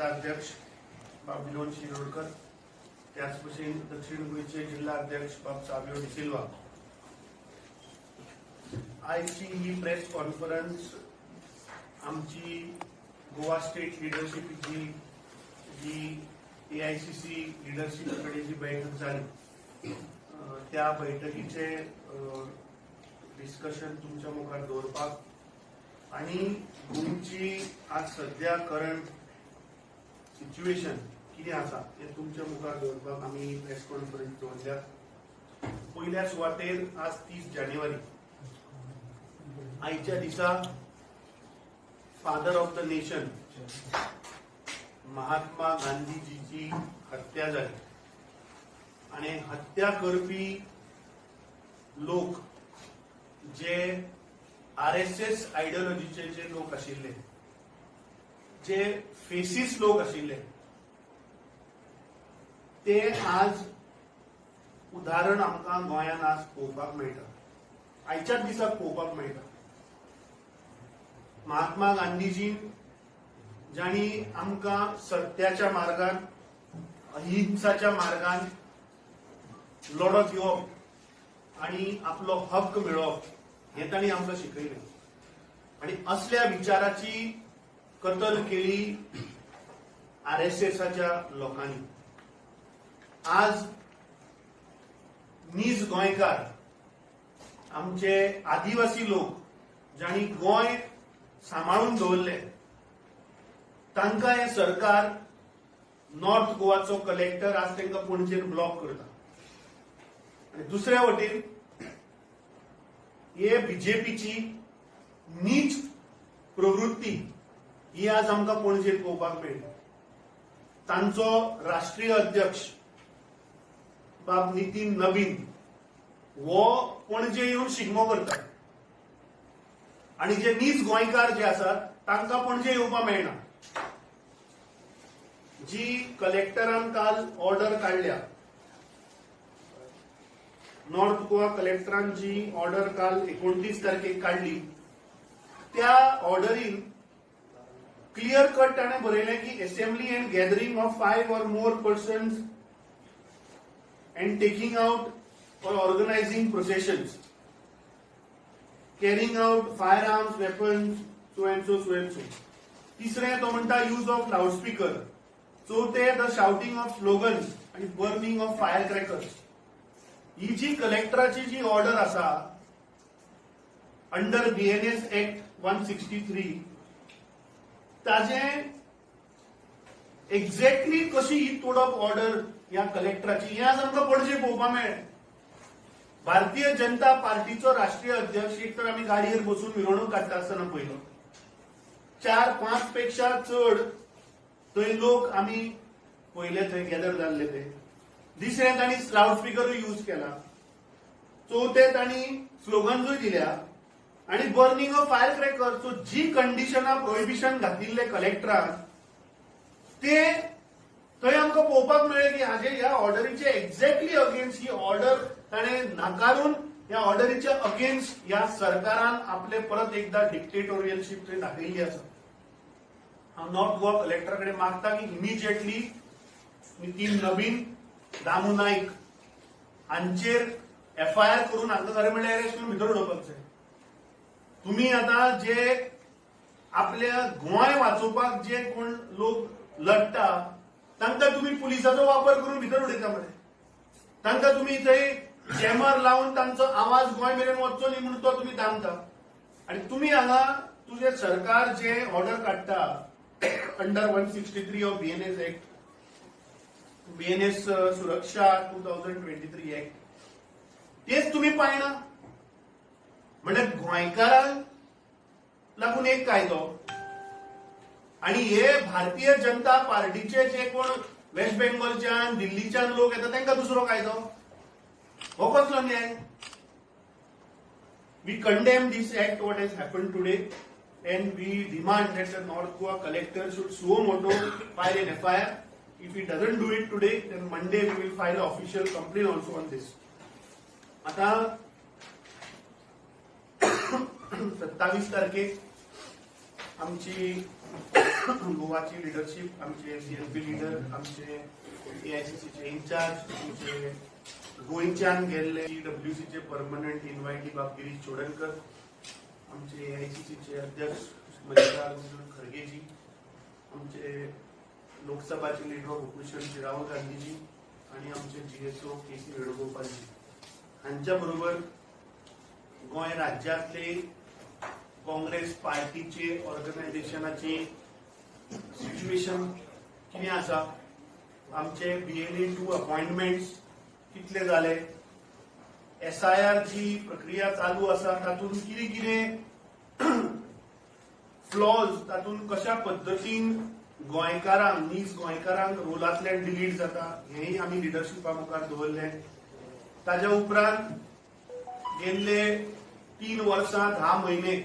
जिल्हा अध्यक्ष बाब विनोद शिरोडकर, त्याच भशेन दक्षिण गोंयचे जिल्हा अध्यक्ष बाब सावियो डिसिल्वा. आयची ही प्रेस कॉन्फरन्स आमची गोवा स्टेट लिडरशिपची जी एआयसीसी लिडरशीप कडेन जी बैठक जाली, त्या बैठकीचे डिस्कशन तुमच्या मुखार दवरपाक आणि गोंयची आज सध्या करंट सिच्युएशन कितें आसा तें तुमच्या मुखार दवरपाक आमी प्रेस कॉन्फरन्स दवरल्या. पयल्या सुवातेर आज 30 जानेवारी, आयच्या दिसा father of the nation Mahatma गांधीजीची हत्या जाली आणि हत्या करपी लोक जे आरएसएस आयडियोलॉजीचे जे लोक आशिल्ले, जे फेसिस्ट लोक आशिल्ले, ते आज उदाहरण आमकां गोंयांत आज पळोवपाक मेळटा, आयच्याच दिसाक पळोवपाक मेळटा. महात्मा गांधीजीन जांणी आमकां सत्याच्या मार्गान, अहिंसाच्या मार्गान लढो दिवप आणि आपलो हक्क मेळोवप हें तांणी आमकां शिकयलें आणि असल्या विचाराची कत्तल केली आरएसएसाच्या लोकांनी. आज नीज गोंयकार, आमचे आदिवासी लोक जांणी गोंय सांबाळून दवरले, तांकां हें सरकार, नॉर्थ गोवाचो कलेक्टर आज तांकां पणजेन ब्लॉक करता आनी दुसऱ्या वटेन हे बीजेपीची नीच प्रवृत्ती ही आज आमकां पणजेत पळोवपाक मेळटा. तांचो राष्ट्रीय अध्यक्ष बाब नितीन नबीन हो पणजे येवन शिगमो करता आणि जे नीज गोंयकार जे आसात तांकां पणजे येवपाक मेळना. जी कलेक्टरान काल ऑर्डर काडल्या, नॉर्थ गोवा कलेक्टरान जी ऑर्डर काल 29 तारखेक काडली, त्या ऑर्डरीन क्लियर कट ताणें बरयलें की assembly and gathering of five or more persons and taking out or organizing processions, carrying out firearms, weapons, so and so, so and so. तिसरें तो म्हणटा यूज ऑफ लाउडस्पीकर. चवथें the shouting of slogans आणि burning of fire crackers. ही जी कलेक्टराची जी order आसा under BNS Act 163, ताजें exactly कशी ही तोडप ऑर्डर ह्या कलेक्टराची, हें आज आमकां पणजे पळोवपाक मेळ्ळें. भारतीय जनता पार्टीचो राष्ट्रीय अध्यक्ष एक तर आमी गाडयेर बसून मिरवणूक काडटा आसतना पयलो, चार पांच पेक्षा चड थंय लोक आमी पयले थंय गॅदर जाल्ले ते. दुसरें, तांणी लावड स्पिकरूय यूज केला. चवथें, तांणी स्लोगन्सूय दिल्या आणि burning of fire cracker. So जी कंडिशनां प्रोहिबिशन घातिल्ले कलेक्टरान, ते थंय आमकां पळोवपाक मेळ्ळें की हाजे ह्या ऑर्डरीचे एक्झॅक्टली अगेन्स्ट ही ऑर्डर ताणें नाकारून ह्या ऑर्डरीच्या अगेन्स्ट ह्या सरकारान आपले परत एकदा डिक्टेटोरियलशीप थंय दाखयल्ली आसा. हांव नॉर्थ गोवा कलेक्टरा कडेन मागता की इमिजिएटली नितीन नबीन, दामू नायक हांचेर एफआयआर करून हांकां खरें म्हणल्यार अरेस्ट करून भितर उडोवपाक जाय. तुम्ही आता जे आपल्या गोंय वाचोवपाक जे कोण लोक लढटा, तांकां तुमी पुलिसाचो वापर करून भितर उडयता मरे. तांकां तुमी थंय जॅमर लावन तांचो आवाज गोंय मेरेन वचचो न्ही म्हणून तो तुमी दामता आणि तुमी हांगा तुजें सरकार जे ऑर्डर काडटा under 163 of BNS Act, BNS सुरक्षा 2023 Act, तेच तुमी पाळना. म्हणजे गोंयकारांक लागून एक कायदो आणि हे भारतीय जनता पार्टीचे जे कोण वेस्ट बेंगॉलच्यान, दिल्लीच्यान लोक येता, तांकां दुसरो कायदो. हो कसलो न्याय? We condemn this act, what has happened today, and we demand that the North Goa collector should suo moto file an FIR. If he doesn't do it today, then Monday we will file an official complaint also on this. आता 27 तारखेक आमची गोवाची leadership, आमचे CLP leader, आमचे एआयसीसीचे in-charge, आमचे गोंयच्यान गेल्ले डब्ल्यूसीचे permanent इन्व्हायटी बाब गिरीश चोडणकर, आमचे एआयसीसीचे अध्यक्ष मल्लिकार्जुन खरगेजी, आमचे लोकसभाचे leader of opposition Shri Rahul Gandhiji आणि आमचे जीएसओ के सी वेणुगोपालजी हांच्या बरोबर गोंय राज्यांतले काँग्रेस पार्टीचे ऑर्गनायझेशनाची सिच्युएशन कितें आसा, आमचे बीएलए 2 अपॉइंटमेंट्स कितले जाले, एसआयआर ची प्रक्रिया चालू आसा तातूंत कितें कितें फ्लॉज, तातूंत कशा पद्दतीन गोंयकारांक, नीज गोंयकारांक रोलांतल्यान डिलीट जाता हेंय आमी लिडरशिपा मुखार दवरलें. ताज्या उपरांत गेल्ले 3 वर्सां 10 म्हयने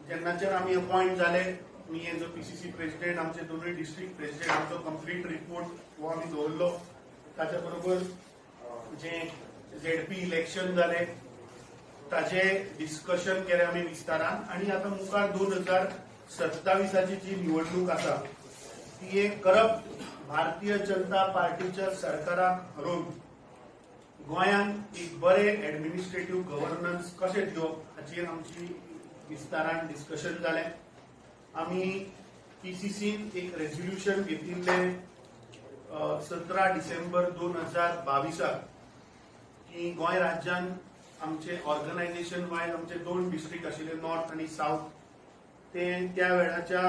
जेन्नाच्यान आमी अपॉयंट जाले, मी एज अ पीसीसी प्रेसिडेंट, आमचे दोनूय डिस्ट्रिक्ट प्रेसिडेंट, आमचो कंप्लीट रिपोर्ट हो आमी दवरलो. ताच्या बरोबर जे झेडपी इलेक्शन जाले ताजे डिस्कशन केलें आमी विस्तारान आनी आतां मुखार 2027ची जी निवडणूक आसा ती एक करप्ट भारतीय जनता पार्टीच्या सरकाराक हरोवन गोंयांत एक बरें एडमिनिस्ट्रेटीव गव्हर्नन्स कशें दिवप हाचेर आमची विस्तारान डिस्कशन जालें. आमी पीसीसीन एक रेझोल्युशन घेतिल्लें 17 डिसेंबर 2022 की गोंय राज्यान आमचे ऑर्गनायझेशन वायज आमचे दोन डिस्ट्रिक्ट आशिल्ले, नॉर्थ आनी साऊथ. ते त्या वेळाच्या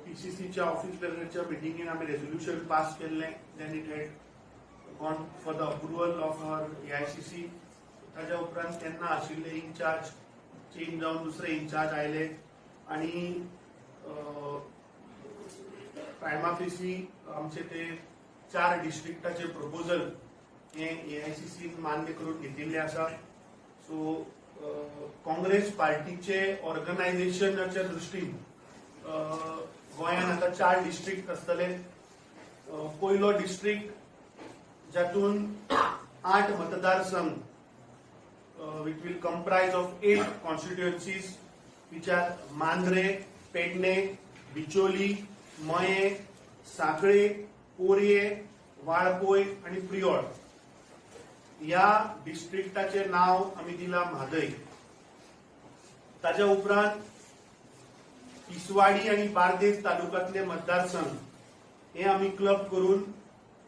पीसीसीच्या ऑफिस बेररच्या मिटिंगेन आमी रेझोल्युशन पास केल्लें. Then it had gone for the approval of our AICC. ताज्या उपरांत तेन्ना आशिल्ले इन्चार्ज चेंज जावन दुसरे इन्चार्ज आयले आणि प्रायमा फेसी आमचे ते चार डिस्ट्रिक्टाचे प्रपोजल हे एआयसीसीन मान्य करून घेतिल्ले आसा. सो काँग्रेस पार्टीचे ऑर्गनायझेशनाच्या दृश्टीन गोंयान आतां चार डिस्ट्रिक्ट आसतले. पयलो डिस्ट्रिक्ट जातून आठ मतदारसंघ, which will comprise of eight constituencies, which are Mandrem, Pedne, Bicholim, Mayem, Sanquelim, Poriem, Valpoi आणि प्रियोळ. ह्या डिस्ट्रिक्टाचे नाव आमी दिलां म्हादय. ताच्या उपरांत तिसवाडी आणि बार्देस तालुक्यातले मतदारसंघ हे आमी क्लब करून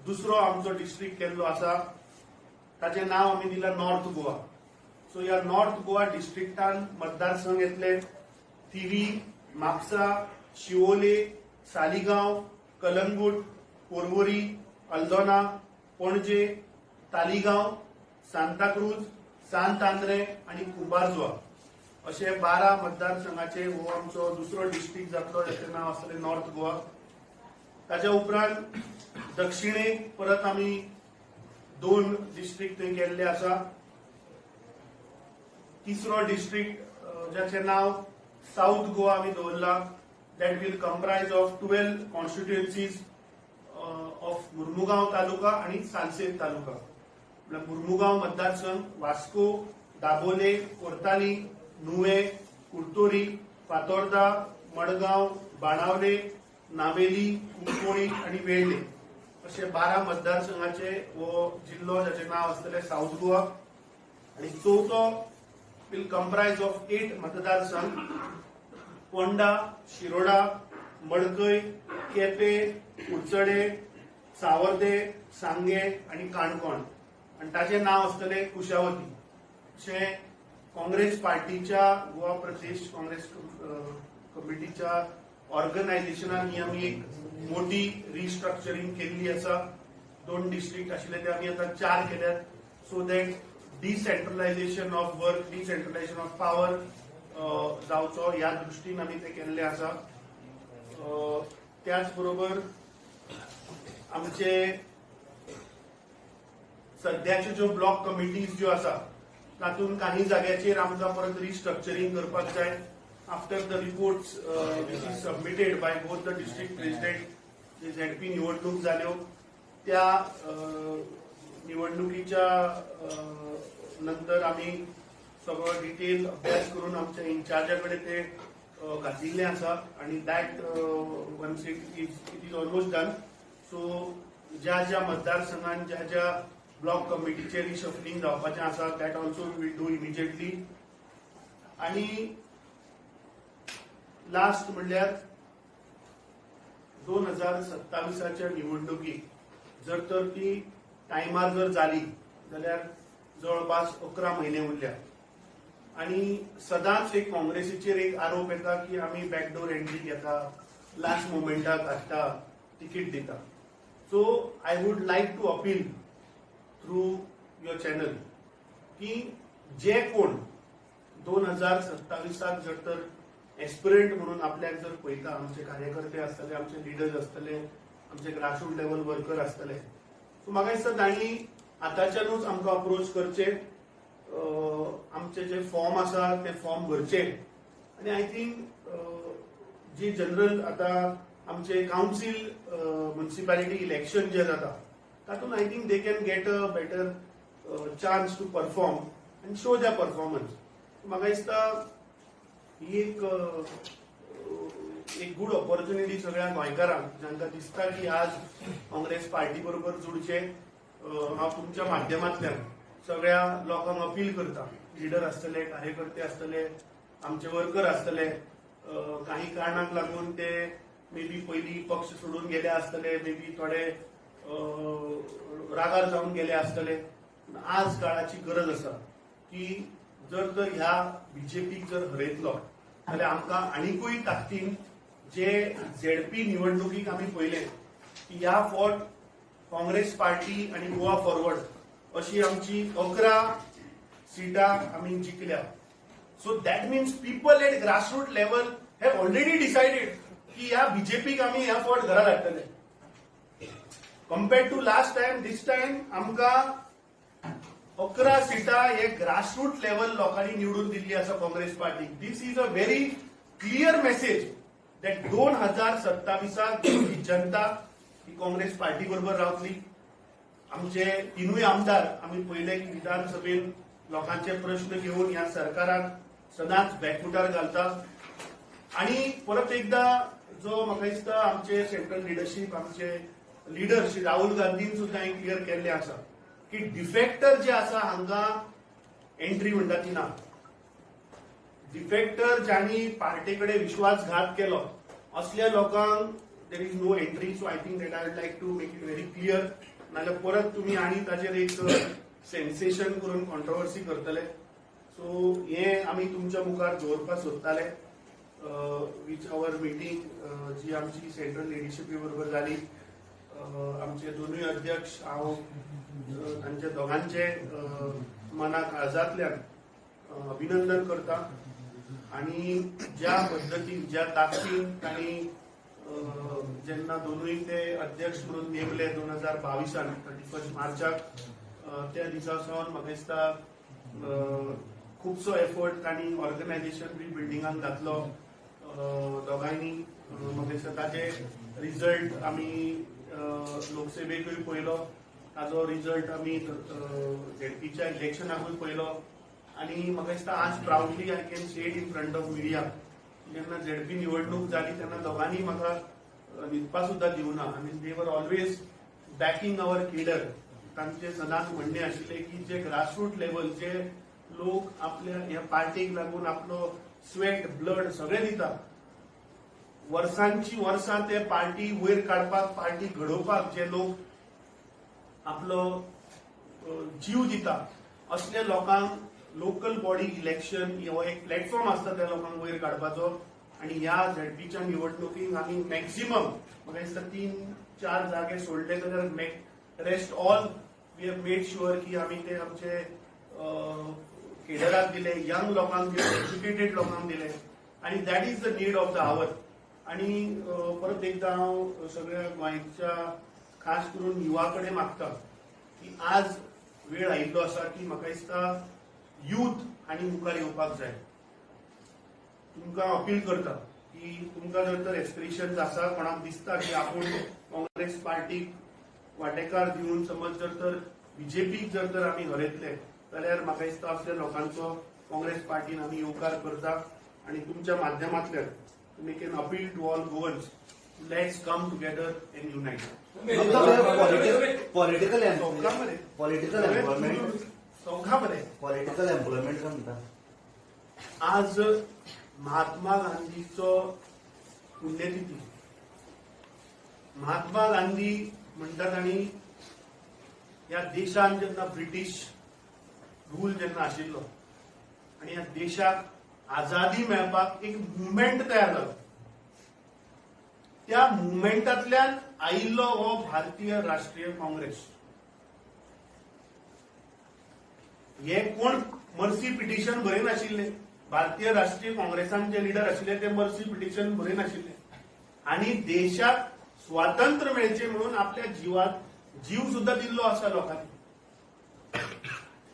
दुसरो आमचो डिस्ट्रिक्ट केल्लो आसा. ताचें नाव आमी दिलां नॉर्थ गोवा. सो ह्या नॉर्थ गोवा डिस्ट्रिक्टान मतदारसंघ येतले थिवी, म्हापसा, शिवोले, सालिगांव, कलंगूट, पोरवोरी, अल्दोना, पणजे, तालिगांव, सांताक्रूज, सांत आंद्रे आणि कुंभारजुआ असे 12 मतदारसंघाचे हो आमचो दुसरो डिस्ट्रिक्ट जातलो, जाचें नाव आसतलें नॉर्थ गोवा. ताच्या उपरांत दक्षिणेक परत आमी दोन डिस्ट्रिक्ट थंय केल्ले आसा. तिसरो डिस्ट्रिक्ट जाचें नाव साऊथ गोवा आमी दवरला, that will comprise of 12 constituencies of Mormugao taluka आणि सालसेत तालुका. म्हळ्यार मुर्मुगांव मतदारसंघ, वास्को, दाबोले, कोर्ताली, नुवे, कुडतोरी, फातोर्दा, मडगांव, बाणावले, नावेली, कुंकळी आणि वेळ्ळे असे 12 मतदारसंघाचे हो जिल्लो, जाचें नाव आसतलें साऊथ गोवा. आणि चवथो will comprise of eight मतदारसंघ: पोंडा, शिरोडा, मडकय, केपे, कुडचडे, सावर्दे, सांगे आणि काणकोण आणि ताचें नाव आसतलें कुशावती. अशें काँग्रेस पार्टीच्या गोवा प्रदेश काँग्रेस कमिटीच्या ऑर्गनायझेशनान ही आमी एक मोठी रिस्ट्रक्चरींग केल्ली आसा. दोन डिस्ट्रिक्ट आशिल्ले ते आमी आतां चार केल्यात, so that decentralization of work, decentralization of power जावचो ह्या दृश्टीन आमी ते केल्ले आसा. त्याच बरोबर आमचे सद्याच्यो ज्यो ब्लॉक कमिटीज ज्यो आसा तातूंत काही जाग्याचेर आमकां परत रिस्ट्रक्चरींग करपाक जाय, after the reports which is submitted by both the district president. J ZP निवडणूक जाल्यो त्या निवडणुकीच्या नंतर आमी सगळो डिटेल अभ्यास करून आमच्या इन्चार्जा कडेन ते घातिल्लें आसा आनी that once it is almost done. So ज्या ज्या मतदारसंघात ज्या ज्या ब्लॉक कमिटीचे रिशफलिंग जावपाचें आसा, that also will do immediately. आणि लास्ट म्हणल्यार 2027च्या निवडणुकीक जर तर ती टायमार जर जाली जाल्यार जवळपास 11 म्हयने उरल्या आणि सदांच एक काँग्रेसीचेर एक आरोप येता की आमी बॅकडोर एंट्री घेता, लास्ट मोमेंटाक हाडटा, तिकीट दिता. So I would like to appeal through your channel की जे कोण 2027 जर तर एस्पिरंट म्हणून आपल्याक जर पळयता, आमचे कार्यकर्ते आसतले, आमचे लिडर्स आसतले, आमचे ग्रासरूट लेवल वर्कर आसतले, सो म्हाका दिसता तांणी आतांच्यानूच आमकां अप्रोच करचे, आमचे जे फॉर्म आसा ते फॉर्म भरचे आनी I think जी जनरल आतां आमचे कावन्सील, म्युन्सिपालिटी इलेक्शन जे जाता तातूंत I think they can get a better chance to perform and show their performance. म्हाका दिसता ही एक गुड ऑपॉर्च्युनिटी सगळ्या गोंयकारांक, जांकां दिसता की आज काँग्रेस पार्टी बरोबर जुडचे. हांव तुमच्या माध्यमांतल्यान सगळ्या लोकांक अपील करता, लिडर आसतले, कार्यकर्ते आसतले, आमचे वर्कर आसतले, काही कारणाक लागून ते मे बी पयलीं पक्ष सोडून गेले आसतले, मे बी थोडे रागार जावन गेले आसतले. आज काळाची गरज आसा की जर तर ह्या बीजेपीक जर हरयतलो जाल्यार आमकां आनिकूय ताकदीन, जे झेडपी निवडणुकीक आमी पळयलें की ह्या फावट काँग्रेस पार्टी आनी गोवा फॉरवर्ड अशी आमची 11 सिटां आमी जिखल्या. So that means people at grassroot level have already decided की ह्या बीजेपीक आमी ह्या फावट घरा धाडटले. Compared to last time, this time आमकां 11 सिटां हे ग्रासरूट लेवल लोकांनी निवडून दिल्ली आसा काँग्रेस पार्टीक. This is a very clear message that 2027 he Janata he Congress party बरोबर रावतली. आमचे तिनूय आमदार आमी पयले की विधानसभेन लोकांचे प्रश्न घेवन ह्या सरकाराक सदांच बॅकफुटार घालता. आणि परत एकदा जो म्हाका दिसता आमचे सेंट्रल लिडरशीप, आमचे लिडर श्री राहुल गांधीन सुद्दां हें क्लियर केल्लें आसा की डिफेक्टर जे आसा हांकां एंट्री म्हणटा ती ना. डिफेक्टर, ज्यांनी पार्टे कडेन विश्वासघात केलो, असल्या लोकांक there is no entry. So I think that I like to make it very clear, नाजाल्यार परत तुमी आनी ताचेर एक सेन्सेशन करून कॉन्ट्रोवर्सी करतले. सो हे आमी तुमच्या मुखार दवरपाक सोदताले, which our meeting जी आमची सेंट्रल लिडरशिपी बरोबर जाली. आमचे दोनूय अध्यक्ष, हांव तांच्या दोगांचे मना काळजांतल्यान अभिनंदन करता आणि ज्या पद्दतीन, ज्या ताकदीन तांणी जेन्ना दोनूय ते अध्यक्ष म्हणून नेमले 2022 30 1 मार्चाक, त्या दिसा सावन म्हाका दिसता खुबसो एफर्ट तांणी ऑर्गनायझेशन रिबिल्डिंगाक घातलो दोगांयनी. म्हाका दिसता ताजे रिजल्ट आमी लोकसभेकूय पळयलो, ताजो रिजल्ट आमी झेडपीच्या इलेक्शनाकूय पळयलो आणि म्हाका दिसता आज proudly I can say in front of media, जेन्ना झेडपी निवडणूक जाली तेन्ना दोगांनी म्हाका न्हिदपा सुद्दां दिवना आनी they were always backing our cadre. तांचे सदांच म्हणणें आशिल्लें की जे ग्रासरूट लेवल जे लोक आपल्या ह्या पार्टीक लागून आपलो स्वेट, ब्लड सगळें दिता, वर्सांची वर्सां ते पार्टी वयर काडपाक, पार्टी घडोवपाक जे लोक आपलो जीव दिता, असल्या लोकांक लोकल बॉडी इलेक्शन हो एक प्लॅटफॉर्म आसता त्या लोकांक वयर काडपाचो. आणि ह्या झेडपीच्या निवडणुकीक आमी मॅक्झिमम, म्हाका दिसता तीन चार जागे सोडले जाल्यार rest all we have made sure की आमी ते आमचे केडराक दिले, यंग लोकांक दिले, एज्युकेटेड लोकांक दिले आणि that is the need of the hour. आणि परत एकदा हांव सगळ्या गोंयच्या, खास करून युवा कडेन मागता की आज वेळ आयिल्लो आसा की म्हाका दिसता यूथ हांणी मुखार येवपाक जाय. तुमकां अपील करता की तुमकां जर तर एस्पिरेशन आसा, कोणाक दिसता की आपूण काँग्रेस पार्टीक वांटेकार दिवन समज जर तर बीजेपीक जर तर आमी हरयतले जाल्यार म्हाका दिसता असल्या लोकांचो काँग्रेस पार्टीन आमी येवकार करता. आणि तुमच्या माध्यमांतल्यान make an appeal to all Goans, let's come together and unite. Political चौकामध्ये पॉलिटिकल एम्प्लॉयमेंट. चौकामध्ये. पॉलिटिकल एम्प्लॉयमेंट म्हणता. आज महात्मा गांधीचो पुण्यतिथी. महात्मा गांधी म्हणटात आनी ह्या देशान जेन्ना ब्रिटीश रूल जेन्ना आशिल्लो आनी ह्या देशाक आझादी मेळपाक एक मुवमेंट तयार जालो, त्या मुवमेंटांतल्यान आयिल्लो हो भारतीय राष्ट्रीय काँग्रेस. हे कोण मर्सी पिटिशन बरयनाशिल्ले. भारतीय राष्ट्रीय काँग्रेसान जे लिडर आशिल्ले ते मर्सी पिटिशन बरयनाशिल्ले आणि देशाक स्वातंत्र्य मेळचें म्हणून आपल्या जिवाक जीव सुद्धा दिल्लो आसा लोकांनी.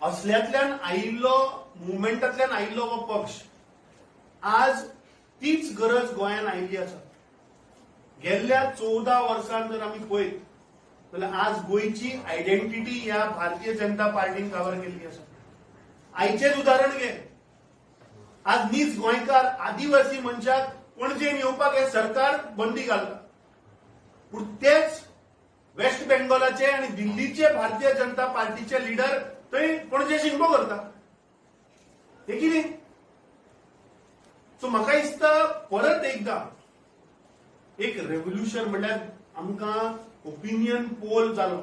असल्यांतल्यान आयिल्लो, मुवमेंटांतल्यान आयिल्लो हो पक्ष. आज तीच गरज गोंयांत आयिल्ली आसा. गेल्ल्या 14 वर्सांत जर आमी पळयत जाल्यार आज गोंयची आयडेंटिटी ह्या भारतीय जनता पार्टीन काबार केल्ली आसा. आयचेच उदाहरण घे. आज नीज गोंयकार आदिवासी मनशाक पणजेन येवपाक हे सरकार बंदी घालता, पूण तेच वेस्ट बेंगॉलाचे आणि दिल्लीचे भारतीय जनता पार्टीचे लिडर थंय पणजे शिगमो करता. हे कितें? सो म्हाका दिसता परत एकदा एक रेव्होल्युशन म्हणल्यार आमकां ओपिनियन पोल जालो,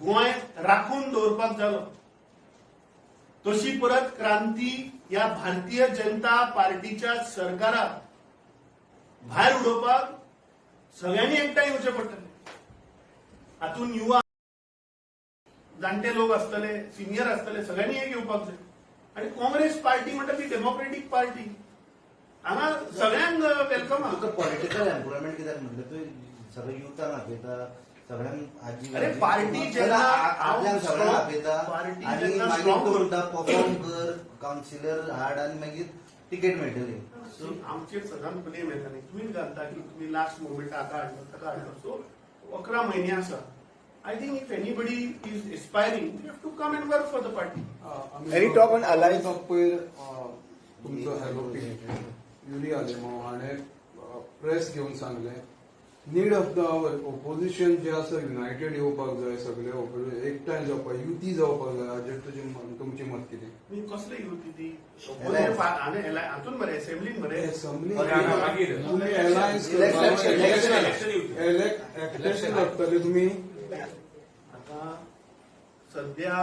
गोंय राखून दवरपाक जालो, तशी परत क्रांती ह्या भारतीय जनता पार्टीच्या सरकाराक भायर उडोवपाक सगळ्यांनी एकठांय येवचें पडटलें. हातून युवा, जाणटे लोक आसतले, सिनियर आसतले, सगळ्यांनी एक येवपाक जाय. आनी काँग्रेस पार्टी म्हणटा ती डेमोक्रेटीक पार्टी, हांगा सगळ्यांक welcome आहा. तुका पॉलिटिकल एम्प्लॉयमेंट कित्याक म्हणलें? तूं सगळे युथांक आपयता, सगळ्यांक आजी अरे, पार्टी जेन्ना आपल्याक सगळ्यांक आपयता पार्टी आनी जेन्ना मागीर strong तूं म्हणटा परफॉर्म कर, कावन्सिलर हाड आनी मागीर तिकेट मेळटली. सो आमचेर सदांच ब्लेम येता न्ही, तुमी घालता की तुमी लास्ट मोमेंट हाका हाडलो, ताका हाडलो. सो 11 म्हयने आसा. I think if anybody is aspiring, you have to come and work for the party. Any talk on alliance? पयर तुमचो एलओपी युरी आलेमाव हाणें प्रेस घेवन सांगलें, need of the hour, opposition जे आसा युनायटेड येवपाक जाय, सगळे opposition एकठांय जावपाक, युती जावपाक जाय. हाजेर तुजें तुमचें मत कितें? मी कसले युती ती? Alliance. हातून मरे, असेंब्लीन मरे. असेंब्ली मागीर. तुमी अलायन्स Election, election युती. एकटेच लागतले तुमी. आता सध्या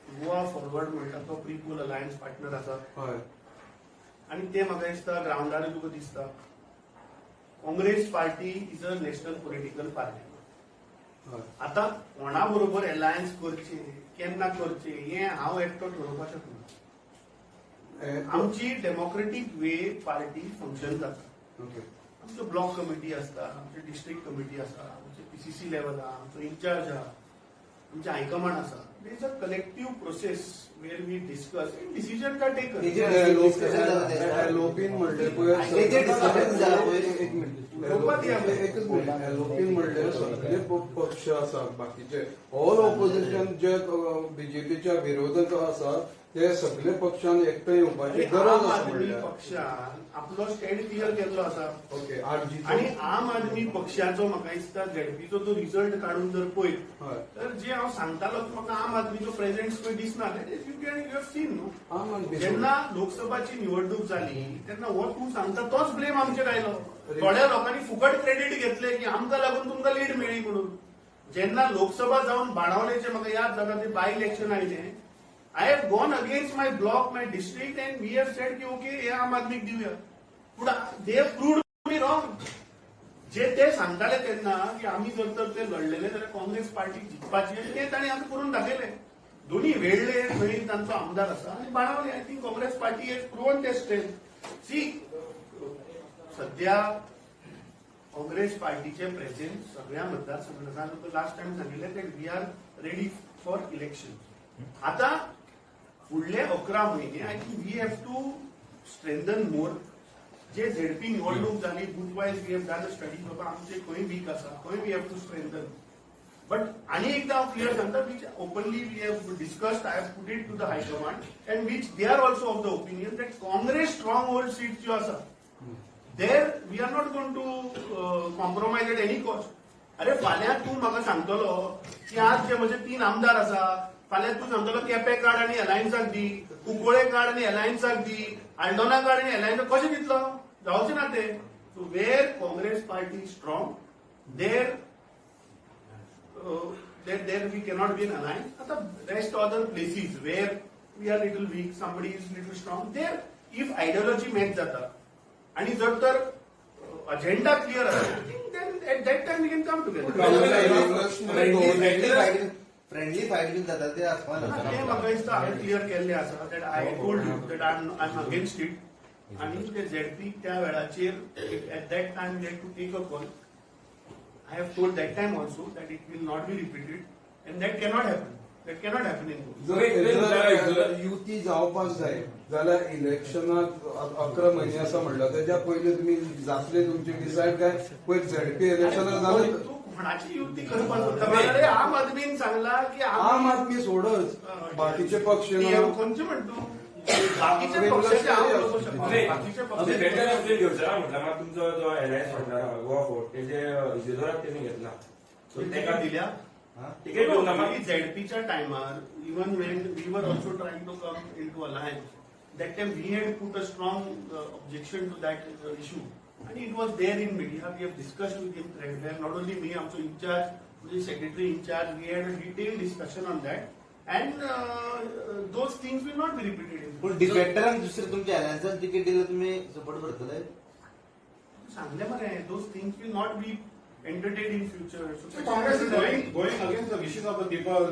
गोवा फॉरवर्ड म्हणटा तो प्रिपोल अलायन्स पार्टनर आसा आणि ते म्हाका दिसता ग्रावंडार तुका दिसता. Congress party is a national political party. आता कोणा बरोबर अलायन्स करचे, केन्ना करचे, हें हांव एकटो ठरोवपाक शकना. आमची डेमोक्रेटीक वे पार्टी फंक्शन जाता. आमच्यो ब्लॉक कमिटी आसता, आमची डिस्ट्रिक्ट कमिटी आसा, आमचे पीसीसी लेवल आहा, आमचो इन्चार्ज आहा, आमचे हायकमांड आसा. It is a collective process where we discuss and decision are taken. Discussion जाता तेजेर. एलओपीन म्हणले पळय तेजेर discussion जाला पळय. एक मिनिट. उलोवपाक दिया. एकच मिनिट. एलओपीन म्हणले सगळे पक्ष आसा बाकीचे, ऑल ऑपोजिशन जे बीजेपीच्या विरोधात आसा ते सगळे पक्षान एकठांय येवपाची गरज आम आसा आदमी म्हणल्यार. पक्षान आपलो स्टँड क्लियर केल्लो आसा. ओके, आरजीचो. आणि आम आदमी पक्षाचो म्हाका दिसता झेडपीचो तो रिझल्ट काडून जर पळयत तर जे हांव सांगतालो की म्हाका आम आदमीचो प्रेझेन्स खंय दिसना, you can you have seen न्हू. आम आदमी जेन्ना लोकसभाची निवडणूक जाली तेन्ना हो तूं सांगता तोच ब्लेम आमचेर आयलो. थोड्या लोकांनी फुकट क्रेडीट घेतले की आमकां लागून तुमकां लीड मेळ्ळी म्हणून. जेन्ना लोकसभा जावन बाणावलेचे म्हाका याद जाता ते बाय इलेक्शन आयलें, I have gone against my block, my district, and we have said की ओके, हे आम आदमीक दिवया, पूण they have proved me wrong. जे ते सांगताले तेन्ना की आमी जर तर ते लढलेले जाल्यार काँग्रेस पार्टी जिखपाची, आनी ते तांणी आतां करून दाखयले. दोन्ही वेळ्ळे थंय तांचो आमदार आसा आनी Benaulim, I think Congress party has proven their strength. See, सध्या काँग्रेस पार्टीचे प्रेझेन्स सगळ्या मतदारसंघात, लास्ट टायम सांगिल्लें ते we are ready for election. आता फुडले 11 म्हयने I think we have to strengthen more. J ZP निवडणूक जाली, booth wise we have done study, बाबा आमचे खंय वीक आसा, खंय we have to strengthen. But आणि एकदा हांव क्लियर सांगता, which openly we have discussed, I have put it to the high command and which they are also of the opinion that Congress stronghold seat ज्यो आसा, there we are not going to compromise at any cost. अरे, फाल्यां तूं म्हाका सांगतलो की आज जे म्हजे तीन आमदार आसा, फाल्यां तूं सांगतलो केपें काड आनी अलायन्साक दी, कुंकळे काड आनी अलायन्साक दी, आल्डोना काड आनी अलायन्साक कशें दितलो? जावचें ना तें. So where Congress party strong, there we cannot be in alliance. आता rest other places where we are little weak, somebody is little strong, there if ideology match जाता आणि जर तर अजेंडा क्लिअर आसा, then at that time we can come together. Friendly fight, friendly fight बीन जाता ते आसपा. ते म्हाका दिसता हांवें क्लियर केल्लें आसा that I told you that I am against it. आणि ते झेडपी त्या वेळाचेर, at that time we to take a call. I have told that time also that it will not be repeated and that cannot happen. That cannot happen in Goa. जर जर युती जावपाक जाय जाल्यार इलेक्शनाक 11 म्हयने आसा म्हणल्यार तेज्या पयलीं तुमी जातले तुमचे डिसायड काय पयर झेडपी इलेक्शनाक जालें? तूं कोणाची युती करपाक सोदता? अरे, आम आदमीन सांगला की आम आदमी सोडच, बाकीचे पक्ष ना. खंयचे म्हणटू? बाकीचे पक्षाचे हांव उलोवपाक शकता, बाकीचे पक्ष बेटर ऑप्शन घेवचो ना म्हटलं, मात तुमचो जो एलायन्स म्हणटा गोवा फोर्ट, तेजे इजिदोराक तेणी घेतला, सो तेका दिल्या. तिकेट घेवंक ना मात. झेडपीच्या टायमार, even when we were also trying to come into alliance, that time we had put a strong objection to that issue आणि it was there in media. We have discussed with him, not only me, आमचो in-charge म्हणजे secretary incharge, we had a detail discussion on that and those things will not be repeated in. पूण डिफेक्टरांक दुसरे तुमच्या अलायन्सान ticket दिल्यार तुमी support करतले? सांगले मरे, those things will not be entertained in future. Congress is going against the wishes of the people.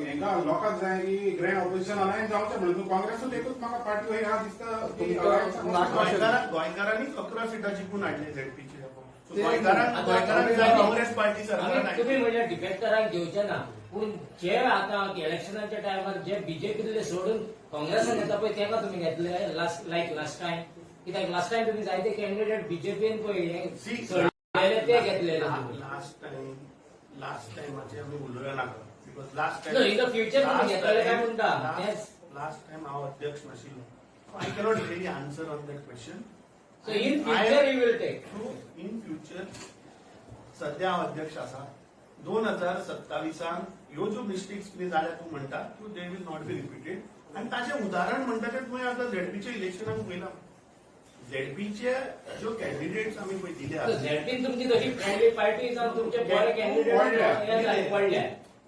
हेंका लोकांक जाय की ग्रँड ऑपोजिशन अलायन्स जावचें म्हणून. काँग्रेसूच एकूच म्हाका पार्टी आहा दिसता की alliance. गोंयकारांनीच 11 सिटां जिखून हाडले झेडपीचे. गोंयकारांक जाय काँग्रेस पार्टी सरकार. तुम्ही म्हणजे डिफेक्टरांक घेवचे ना, पूण जे आता इलेक्शनाच्या टायमार जे बीजेपीतले सोडून काँग्रेसान येता पळय, तेका तुमी घेतले लास्ट, लायक लास्ट टायम? कित्याक लास्ट टायम तुमी जायते कॅन्डिडेट बीजेपीन पळय सोडलेले ते घेतलेले तुम्ही. लास्ट टायम, लास्ट टायमाचे आमी उलोवया नाका, because last time No, in the future तुम्ही घेतलेले काय म्हणटा? Yes. Last time हांव अध्यक्ष नाशिल्लो, I cannot really answer on that question. So in future you will take? In future, सध्या हांव अध्यक्ष आसा. 2027 ह्यो ज्यो मिस्टेक्स कितें जाल्या तूं म्हणटा त्यो, they will not be repeated. आनी ताचें उदाहरण म्हणटा तें तुवें आतां झेडपीच्या इलेक्शनाक पळयलां. झेडपीचे ज्यो कॅन्डिडेट्स आमी पळय दिल्या. झेडपीन तुमची तशी फ्रेंडली पार्टी जावन तुमचे बरे कॅन्डिडेट पडले.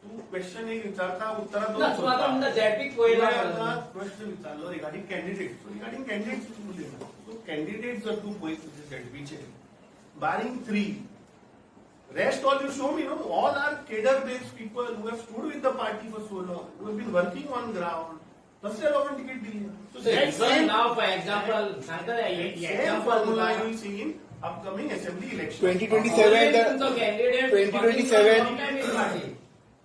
तूं क्वेश्चन एक विचारता, उत्तरां दोन ना, तूं आतां म्हणटा झेडपीक पळयला. तुवें आतां प्रश्न विचारलो regarding candidate, so regarding candidate उलयता. सो कॅन्डिडेट जर तूं पळयत तुजे झेडपीचे, barring three, rest all you show me, no, all are cadre based people who have stood with the party for so long, who have been working on ground. तसल्या लोकांक ticket दिली. So So that even same, now, for example, सांगता same formula you will see in upcoming assembly election. 2027, the तुमचो candidate 2027 party.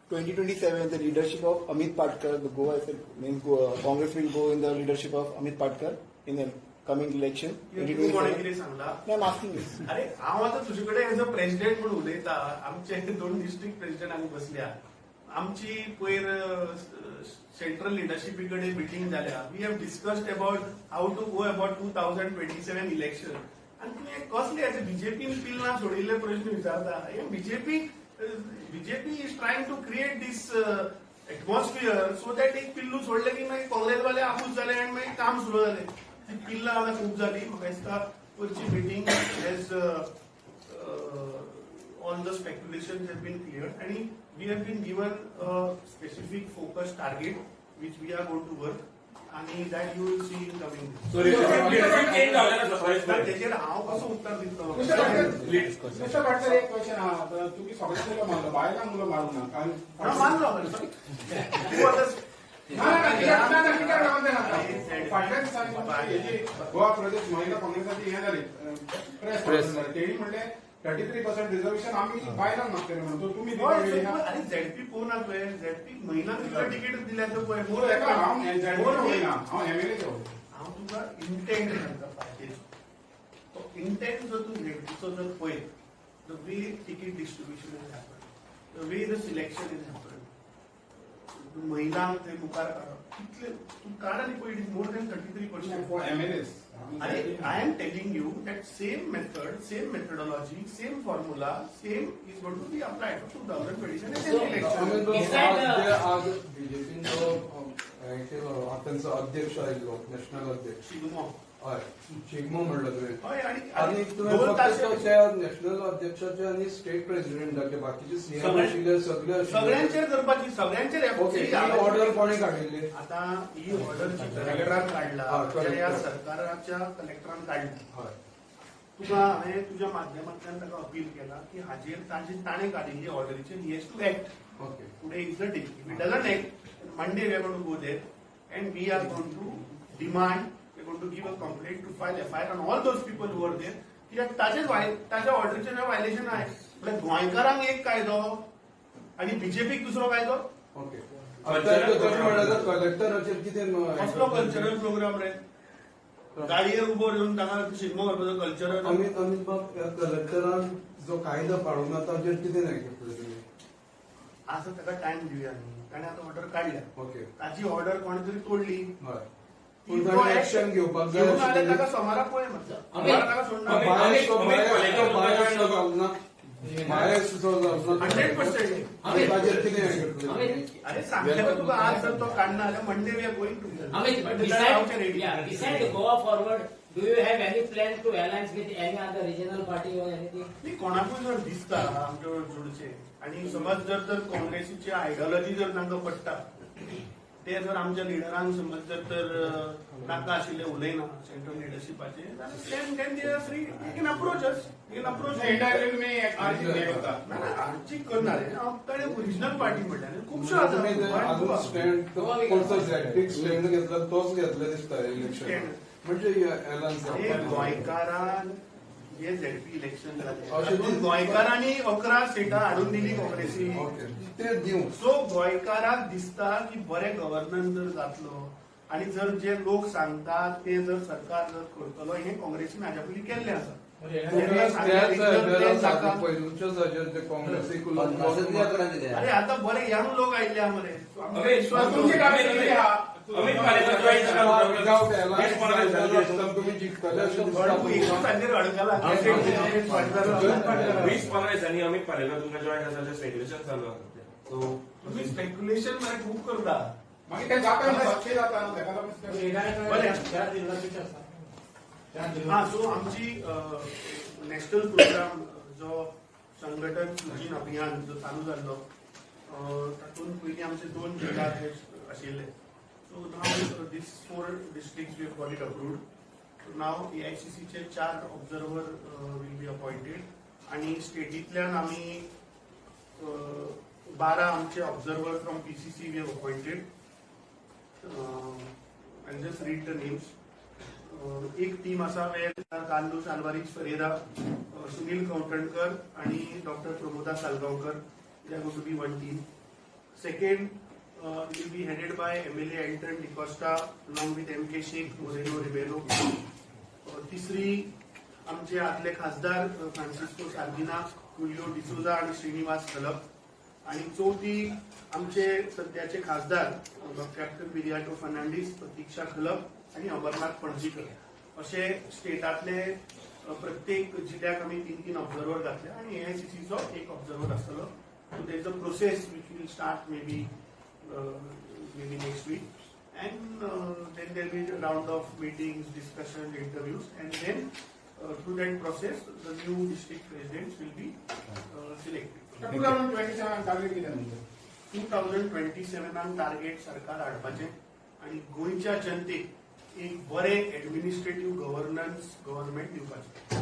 2027, the leadership of Amit Patkar, the Goa means Goa, Congress will go in the leadership of Amit Patkar in the coming election. तूं कोणें 2027. कितें सांगला? No, I'm asking you. अरे, हांव आतां तुजे कडेन एज अ प्रेसिडेंट म्हूण उलयता. आमचे दोन डिस्ट्रिक्ट प्रेसिडेंट हांगा बसल्या. आमची पयर सेंट्रल लिडरशिपी कडेन मिटींग जाल्या. We have discussed about how to go about 2027 election. आनी तुवें कसले एज बीजेपीन पिल्लां सोडिल्ले प्रश्न विचारता हे. BJP is trying to create this atmosphere so that एक पिल्लू सोडले की मागीर काँग्रेसवाले आबूज जाले आनी मागीर काम सुरू जालें. ती पिल्लां आतां खूब जाली. म्हाका दिसता वरची meeting has all the speculations have been cleared and we have been given a specific focus target which we are going to work and that you will see in coming days. So leadership change जावचें ना 27 पर्यंत? तेचेर हांव कसो उत्तर दितलो? Mister Patkar, एक question आहा. तुमी सगळ्यांक उलो मारलो, बायलांक उलो मारूंक ना. कारण हांव मानलो तूं आतां. ना ना, कित्याक ना ना, कित्याक लागून तें सांगता. फाटल्या दिसांनी तुमची हेजी गोवा प्रदेश महिला काँग्रेसाची हें जाली, प्रेस कॉन्फरन्स जाली, तेणी म्हणलें 33% रिझर्वेशन आमी बायलांक मागतले म्हणून. So तुमी हय, दिवपाक सो आनी झेडपी पळोवना तुवें? झेडपी महिलांक कितले तिकीट दिल्या ते पळय. तूं एका हांव झेडपी उलयना, हांव एमएलए. हांव तुका इंटेंट सांगता पार्टेचो. तो इंटेंट जर तूं झेडपीचो जर पळयत, the way ticket distribution is happen, The way the selection is happen, महिलांक थंय मुखार काडप, कितले तूं काड आनी पळय, it is more than 33%. For MLAs. अरे, I am telling you that same method, same methodology, same formula, same is going to be applied for 2027 So, election. Amit बाब, Beside आज the- जे आज बीजेपीन जो हें केलो, तांचो अध्यक्ष आयिल्लो, नॅशनल अध्यक्ष. शिगमो. हय, शिगमो म्हणलो तुवें. हय, आणि आनी तुवें दोन फक्त तास तो त्या नॅशनल अध्यक्षाचे आनी स्टेट प्रेसिडेंटाचे, बाकीचे सीएम आशिल्ले सगळे आशिल्ले. सगळ्यांचेर करपाची, सगळ्यांचेर. ओके, ही ऑर्डर कोणी काडिल्ली? आता ही ऑर्डर जी कलेक्टरान काडला, हा, ज्या ह्या कलेक्टर. सरकाराच्या कलेक्टरान काडली, हय. तुका हांवें तुज्या माध्यमांतल्यान ताका अपील केला की हाजेर ताजे ताणें काडिल्ली ऑर्डरीचेर he has to act. Today is the day. If it doesn't act, Monday we are going to go there and we are going to demand, we are going to give a complaint to file FIR on all those people who are there. कित्याक ताजेच ताच्या ऑर्डरीचेर violation आहे. म्हळ्यार गोंयकारांक एक कायदो आणि बीजेपीक दुसरो कायदो. ओके, आता तशें म्हणल्यार कलेक्टराचेर कितें कसलो कल्चरल प्रोग्राम रे? गाडयेर उबो येवन ताका शिगमो करपाचो कल्चरल? अमित बाब, ह्या कलेक्टरान जो कायदो पाळूंक ना ताचेर कितें हें घेतलें तुमी? असं ताका टायम दिवया न्ही. ताणें आतां ऑर्डर काडल्या. ताची ऑर्डर कोणी तरी तोडली. पूण ताणें एक्शन घेवपाक जाय घेवन आल्यार आशिल्लें. ताका सोमारा पळय मातसो. अमित- सोमारा ताका सोडना. बायस जो घालना, बायस जो घालना. 100%. आनी ताचेर कितें हें घेतलें? अमित, अरे, सांगता तुका, आज जर तो काडना जाल्यार Monday we are going to Amit, beside, yeah, beside the Goa Forward, do you have any plan to alliance with any other regional party or anything? न्ही, कोणाकूय जर दिसता आमच्या जोडचे आणि समज जर तर काँग्रेसीची आयडियोलॉजी जर तांकां पडटा, ते जर आमच्या लिडरांक समज जर तर नाका आशिल्ले उलयना सेंट्रल लिडरशिपाचे, जाल्यार then they are free, they can approach us, they can approach. Indirectly तुम्ही आर्जी हे करता. ना ना, आर्जी करणार आहे हांव. ताणें ओरिजिनल पार्टी म्हणल्यार खुबश्यो आसा. तुम्ही ते गोंयांत खूब अजून आसा. स्टँड कोणतो झॅडपीक स्टँड घेतला तोच घेतला दिसता इलेक्शन Stand. म्हणजे एलायन्स. हे गोंयकारान जे झेडपी इलेक्शन जालें अशें तातूंत गोंयकारांनी 11 सिटां हाडून दिली काँग्रेसीक. ओके, ते दिवं. सो गोंयकाराक दिसता की बरें गव्हर्नन्स जर जातलो आणि जर जे लोक सांगतात ते जर सरकार जर करतलो, हें काँग्रेसीन हाज्या पयलीं केल्लें आसा. तुम्ही जेन्ना सांगलें, त्याच जर ते जाता- पयलूच्याच हाजेर ते काँग्रेसीक 50 अकरा दिले. अरे, आता बरे यंग लोक आयिल्ले आहा मरे. So आमकां अरे, विश्वास तुमची दवरता. काय आहा? अमित पालेकर जॉईन झाला. तुम्ही जिंकतले अशें तूं दिसता. एकूच हाजेर अडकला. 20-15 दिसांनी अमित पालेकर तुमकां जॉईन जाता अशें स्पेक्युलेशन चालू आसा सध्या. सो तुम्ही स्पेक्युलेशन मरे खूब करता. मागीर ते जाता न्हू, सत्य जाता न्हू, तेका लागून बरें. हा, सो आमची नॅशनल प्रोग्राम जो संघटन सृजन अभियान जो चालू जाल्लो, तातूंत पयलीं आमचे दोन जिल्ला अध्यक्ष आशिल्ले. So now this four district we got it approved. Now एआयसीसीचे चार ऑब्झर्वर will be appointed आणि स्टेटींतल्यान आमी 12 आमचे observer from PCC we have appointed. I just read the names. एक टीम आसा वेर कार्लूस आल्वारीज फरेरा, सुनील कवठणकर आणि doctor Pramoda Salgaonkar, they are going to be one team. Second will be headed by MLA Elton D'Costa along with M K Shaikh, Moreno Rebelo. तिसरी आमचे आदले खासदार Francisco Sardinha, कुल्यो D'Souza आणि श्रीनिवास खलप आणि चौथी आमचे सध्याचे खासदार कॅप्टन विरियाटो फर्नांडीस, प्रतीक्षा खलप आणि अमरनाथ पणजीकर. असे स्टेटातले प्रत्येक जिल्ह्याक आमी तीन तीन ऑब्झर्वर घातले आणि एआयसीसीचो एक ऑब्झर्वर आसतलो. So there is a process which will start maybe next week and then there will be a round of meetings, discussions, interviews, and then through that process the new district presidents will be selected. 2027 target कितें तुमचें? 2027 target सरकार हाडपाचें आणि गोंयच्या जनतेक एक बरें administrative governance government दिवपाचें.